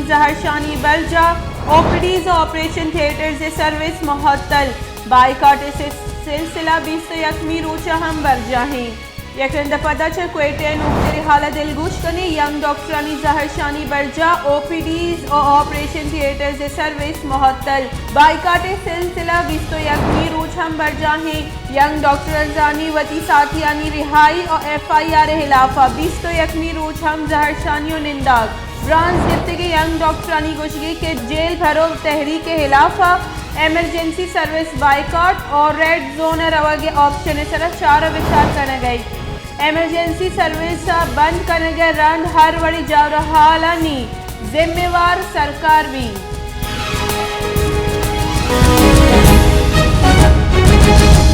زہرشانی برجاہ، او پی ڈیز ءُ آپریشن تھیٹرز ءِ سروس معطل، بائیکاٹ ءِ سلسلہ بیست ءُ یکمی روچ ءَ ہم برجاہ ایں۔ یک رند ءَ پدا چہ کوئٹہ ءَ نوکتریں حال ءَ دلگوش کنیں، ینگ ڈاکٹرانی زہرشانی برجاہ، او پی ڈیز ءُ آپریشن تھیٹرز ءِ سروس معطل، بائیکاٹ ءِ سلسلہ بیست ءُ یکمی روچ ہم برجاہ ایں۔ ینگ ڈاکٹرزانی وتی ساتھیانی رہائی ءُ ایف آئی آر ءِ ہلاف ءَ بیست ءُ یکمی روچ ہم زہرشانی ءُ ننداگ۔ برانز گپتگیں ینگ ڈاکٹرانی گوشگ ایں کہ جیل بھرو تحریک ءِ ہلاف ءَ ایمرجنسی سروس بائیکاٹ ءُ ریڈ زون ءَ روگ ءِ آپشن ءِ سرا چارہ بچار کنگ ءَ ایں۔ ایمرجنسی سروس ءِ بند کنگ ءَ رند ہر وڑیں جاورحالانی ذمہ وار سرکار بیت۔